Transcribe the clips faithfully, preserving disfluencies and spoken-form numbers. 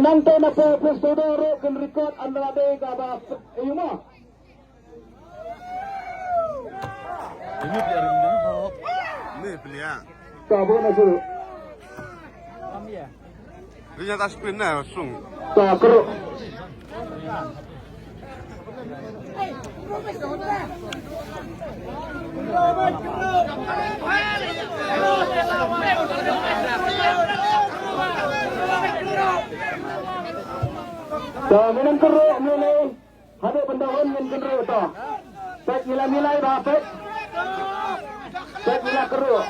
Nangta na pyrshah pyrshah ruh kan record ynda la dei kaba ïa ma. Ka ba na su. Ri nya ta spin na sung. Ta kru. Ta minam kru mene. Haduh ban da wan ngan kynruh to. Peit ngi la milai ba peit. Peit ngi la kynruh.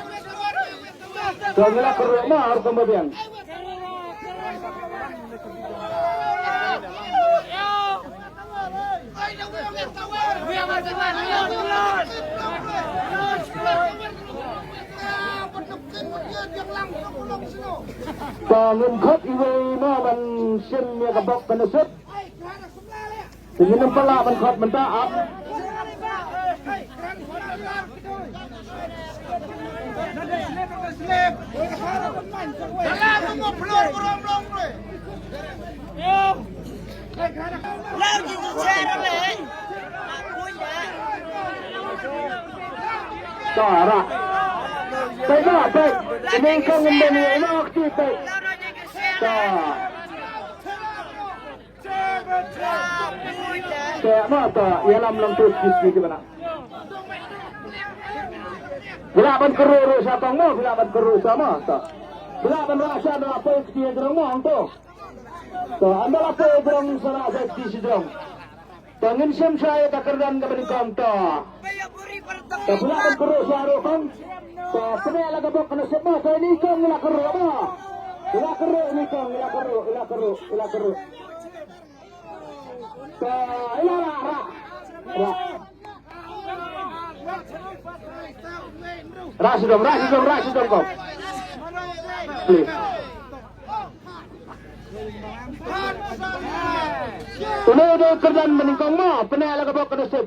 To ngi la kynruh ma har kumba biang. To ngin khot iwei ma ban shim ïa ka bok ka nasib. Te ngin ym pat lah ban khot mynta ap. Ta ra. Peit noh, peit. Ini kong ngin ym ïa noh kti peit. Ta. Te ma ta ïalam lang tu kit kit bana. Phi lah ban kynruh ruh sha tong mo, phi lah ban kynruh sha ma ta. Phi lah ban rah sha ynda la poi kti jrong mo hangto. Ta ynda la poi jrong sa rah sha kti shi jrong. Ta ngin shim sha ïa ka kyrdan kaba nyngkong ta. Ta phi lah ban kynruh sha ruh kong. Ta pyneh la ka bok ka nasib ma ta ini kong ngi la kynruh ma. Ngi la kynruh ini kong ngi la kynruh, ngi la kynruh, ngi la kynruh. Ka ila ra ra. Ra. Ra sdom, ra sdom, ra sdom ko. Please. Une u dei u kyrdan ba nyngkong mo, pyneh la ka bok ka nasib.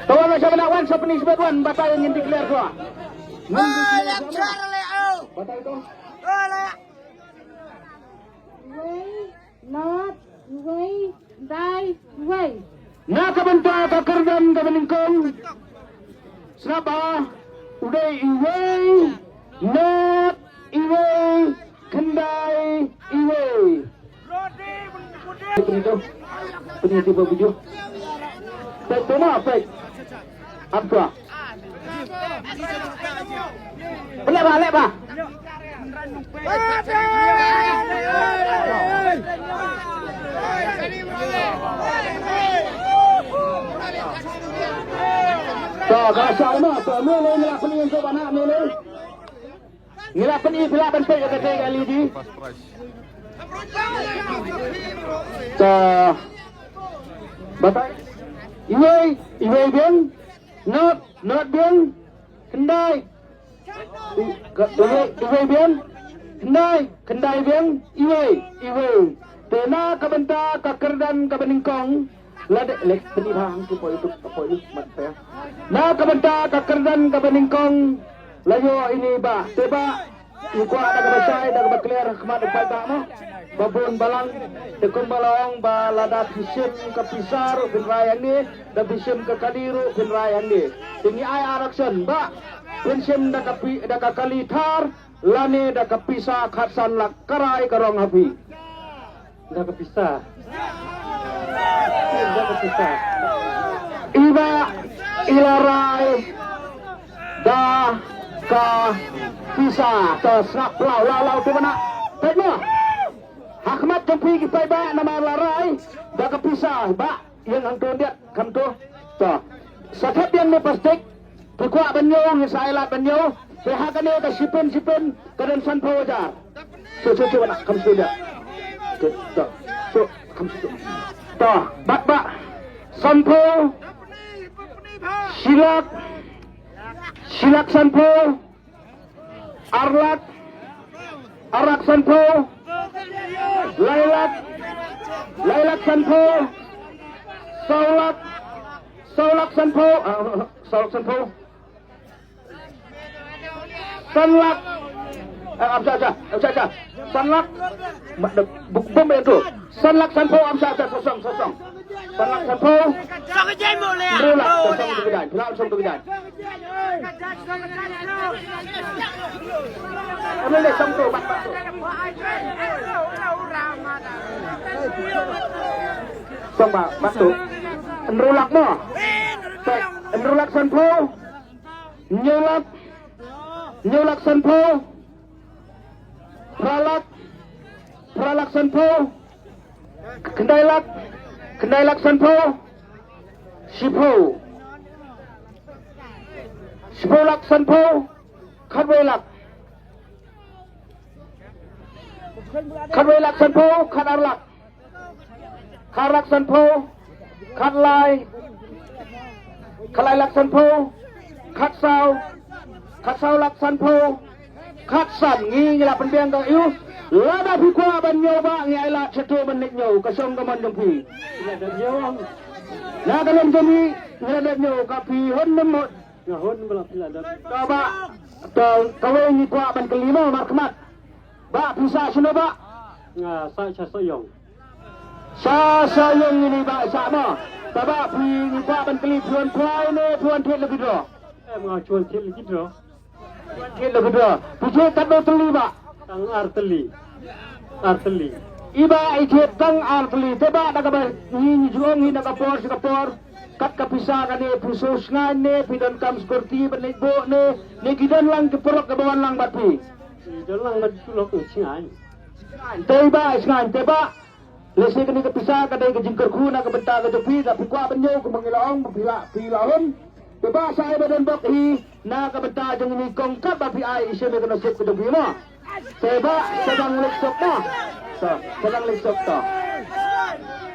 To wan sha bynta wan sha pyni sha bynta wan batai ngin declare to. Batai to. Wei, not, wei, dai, wei. Na ka bynta ka kyrdan kaba nyngkong. Sngap ba u dei iwei, not iwei, khyndai iwei. Pynïaid, pynïaid ba video. Peit to ma, peit. Ap to. Leh ba, leh ba. To, ka shah ma, to, me le, me la pynïaid to ba na, me le. Ngi la pyni phi lah ban peit ïa kata ka L E D. Ta batai. Iwei, iwei biang. Not, not biang. Khyndai. I-, ka-, iwei, iwei biang. Khyndai, khyndai biang. Iwei, iwei. Te na ka bynta ka kyrdan kaba nyngkong. Lada leh pyni bha hangtu poi tu poi tu mat pia. Na ka bynta ka kyrdan kaba nyngkong la ïoh ine ba te ba i kwah da kaba shai da kaba clear ha khmat u paidbah mo. Ba bun balang te kumba la ong ba lada phi shim ka pisa ruh phin rai hangne, da phi shim ka kali ruh phin rai hangne. Te ngi ai action ba phin shim da ka pi-, da ka kali thar lane da ka pisa khatsan lak ka rai ka rong ha phi. Da ka pisa. Da ka pisa. Iba i la rai da ka pisa. Ta sngap law law law tu bana. Peit mo. Ha khmat jong phi ki paidbah namar la rai da ka pisa ba. Ïeng hangto ndiat, kham to. To. Sa thep ïeng ne plastik. Phi kwah ban ñiew, ngin sa ai lad ban ñiew. Te ha kane ka shipin, shipin, ka don sanphew hajar. To, to, to, bana, kham shu ndiat. To, to, to, kham shu. To, bat ba. Sanphew. Shi lak. Shi lak sanphew. Ar lak. Ar lak sanphew. Lai lak. Lai lak sanphew. Saw lak. Saw lak sanphew. Ah, saw lak sanphew. San lak. Eh, am sha, am sha, am sha, am sha. San lak. Ma, da, bu-, bum ïa tu. San lak sanphew, am sha, am sha, sosong, sosong. San lak sanphew. Hynriew lak, sosong tu ka jaiñ. Phi lah song tu ka jaiñ. Am le, song tu, bat, bat tu. Song ba, bat tu. Hynriew lak mo. Hynriew lak sanphew. Hynñiew lak, hynñiew lak sanphew, phra lak, phra lak sanphew, khyndai lak, khyndai lak sanphew, shiphew, shiphew lak sanphew, khatwei lak, khatwei lak sanphew, khatar lak. Khatar lak sanphew, khatlai, khatlai lak sanphew, khatsaw, khatsaw lak sanphew, khatsan. Ngi ngi la pynbiang ka ïu. Lada phi kwah ban ñiew ba ngi ai lad shato ban leit ñiew ka shong ka mon jong phi. Na ka lem jong ngi ngi la dep ñiew ka phi hun ne mut. Nga hun ba la phi la dep. To ba to kawei ngi kwah ban kylli mo markhmat. Ba phi sah shano ba? Nga sah sha Sohiong. Sha Sohiong ïa ni ba sah mo. Taba phi ngi kwah ban kylli phi wan phai ne phi wan thied lucky draw? Em, nga shu wan thied lucky draw. Thied lucky draw. Phi thied katno tylli ba? Tang ar tylli. Ar tylli. I ba i thied tang ar tylli. Te ba da kaba ngi ngi ju ong hi na ka por sha ka por. Kat ka pisa kane phi shu sngain ne phi donkam security ban leit buh ne, ne ki don lang ki paralok kiba wan lang bad phi? Ki don lang bad ki lok, sngain. Te ba sngain te ba. Lehse kane ka pisa ka dei ka jingkyrkhu na ka bynta ka jong phi, da phi kwah ban ñiew kumba ngi la ong, phi la, phi la hun. Te ba sa ai ba don bok hi na ka bynta jong ngi kong kaba phi ai i shem ïa ka nasib ka jong phi mo. Te ba sa dang leit suk mo. Sa, sa dang leit suk to.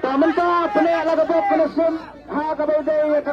To mynta pyneh la ka bok ka nasib ha kaba dei ïa ka